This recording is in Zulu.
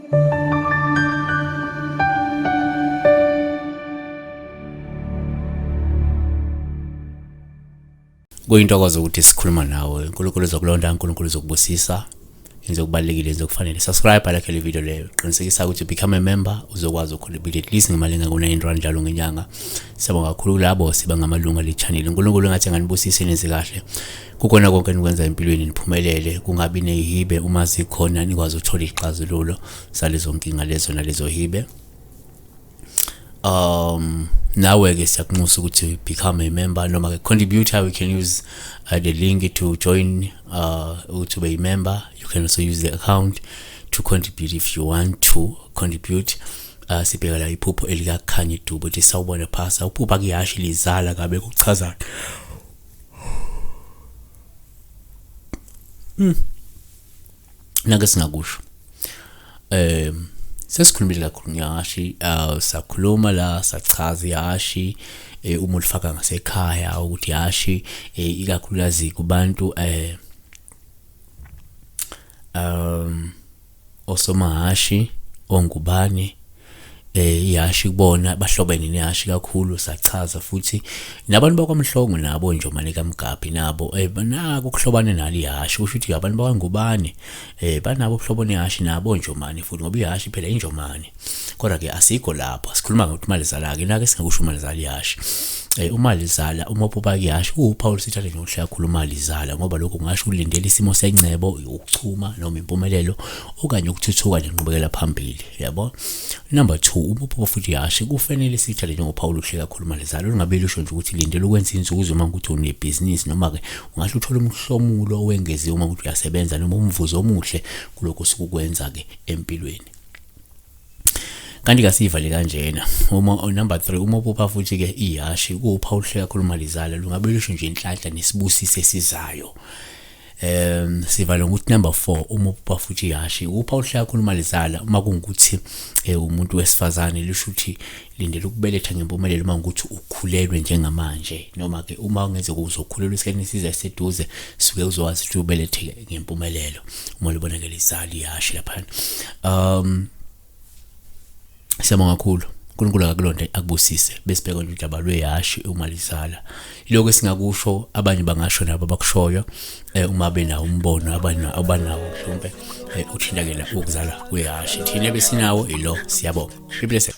Kuyintokozo ukuthi sikhuluma nawe. uNkulunkulu uzokulonda, uNkulunkulu uzokubusisa. Yenze okubalulekile, yenze okufanele. Subscribe, like le video leyo. Qinisekisa ukuthi become a member, uzokwazi ukucontribute at least ngemali engango-9 rand njalo ngenyanga. Siyabonga kakhulu kulabo siba ngamalunga le channel. uNkulunkulu engathi anganibusisa, nenze kahle. Kukona konke enikwenza empilweni, niphumelele, kungabi nehibe, uma zikhona nikwazi ukuthola ixazululo salezo nkinga lezo nalezo hibe. Nawe ke siyakunxusa ukuthi become a member noma ke contributor. We can use the link to join, to be a member. You can also use the account to contribute if you want to contribute. Sibheka la iphupho elikaKhanya Dube, uthi sawubona phasa, uphupha kuyashi lizala kabe kuchazani? Nake singakusho, sesikhulumile kakhulu ngehashi, sakhuluma la, sachaza ihashi, uma ulifaka ngasekhaya, ukuthi ihashi, ikakhulukazi kubantu osomahashi, ongubane, ihashi kubona bahlobene nehashi kakhulu. Sachaza futhi nabantu bakwaMhlongo nabo Njomane kaMgabhi, nabo banako ukuhlobana nalo ihashi. Kusho ukuthi abantu bakwaNgubane banabo ubuhlobo nehashi, nabo Njomane futhi, ngoba ihashi phela injomane. Kodwa ke asikho lapho, sikhuluma ngokuthi malizala ke nake singakusho umalizala ihashi. Umalizala, uma uphupha ihashi, kuwuphawu sithathe nje uhle kakhulu umalizala, ngoba lokho kungasho ulindele isimo sengcebo, ukuchuma noma impumelelo okanye ukuthuthuka nenqubekela phambili, yabo. Number 2, uma uphupha futhi ihashi, kufanele sithathe njengophawu oluhle kakhulu malizala, olungabe lusho nje ukuthi lindele ukwenza inzuzo uma ukuthi unebhizinisi, noma ke ungahle uthole umhlomulo owengeziwe uma ukuthi uyasebenza, noma umvuzo omuhle kulokho osuke ke empilweni. Kanti kasivale kanjena, uma number 3, uma uphupha futhi ke ihashi, kuwuphawu oluhle kakhulu malizala, lungabe lusho nje inhlanhla nesibusiso esizayo. Sivale ngokuthi number 4, uma uphupha futhi ihashi, uphawu oluhle kakhulu malizala, uma kungukuthi umuntu wesifazane, lisho ukuthi lindela ukubeletha ngempumelelo uma ukuthi ukhulelwe njengamanje, noma ke uma kungenzeka uzokhulelwa esikhathini esizayo seduze, suke uzowazi ukuthi ubelethe ngempumelelo uma libonakele izali ihashi lapha. Siyabonga kakhulu, uNkulunkulu akakulonde, akubusise. Besibheka nje udaba lwehashi uma lizala, iloko esingakusho. Abanye bangasho nabo abakushoyo, uma benawo umbono abanawo mhlawumbe uthintakela ukuzala kwehashi. Thina besinawo ilo. Siyabonga, be blessed.